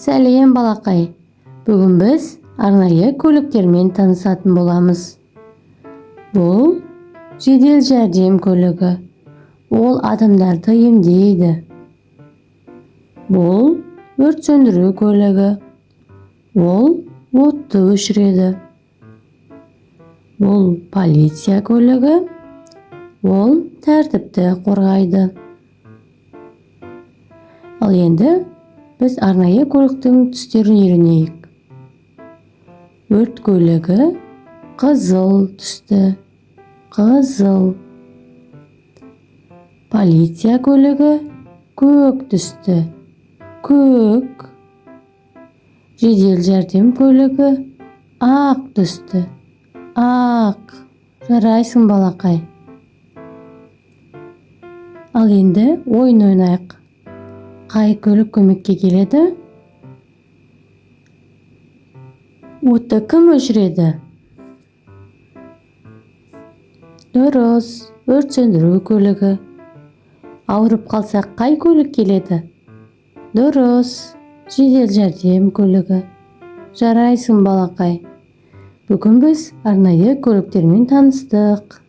Сәлем, балақай! Бүгін біз арнайы көліктермен танысатын боламыз. Бұл жедел жәрдем көлігі. Ол адамдарды емдейді. Бұл өрт сөндіру көлігі. Ол отты өшіреді. Бұл полиция көлігі. Ол тәртіпті қорғайды. Ал енді біз арнайы көліктің түстерін үйренейік. Өрт көлігі қызыл түсті, қызыл. Полиция көлігі көк түсті, көк. Жедел жәрдем көлігі ақ түсті, ақ. Жарайсың, балақай! Ал енді ойын ойнайық. Қай көлік көмекке келеді? Отты кім өшіреді? Дұрыс, өрт сөндіру көлігі. Ауырып қалсақ, қай көлік келеді? Дұрыс, жедел жәрдем көлігі. Жарайсың, балақай! Бүгін біз арнайы көліктермен таныстық.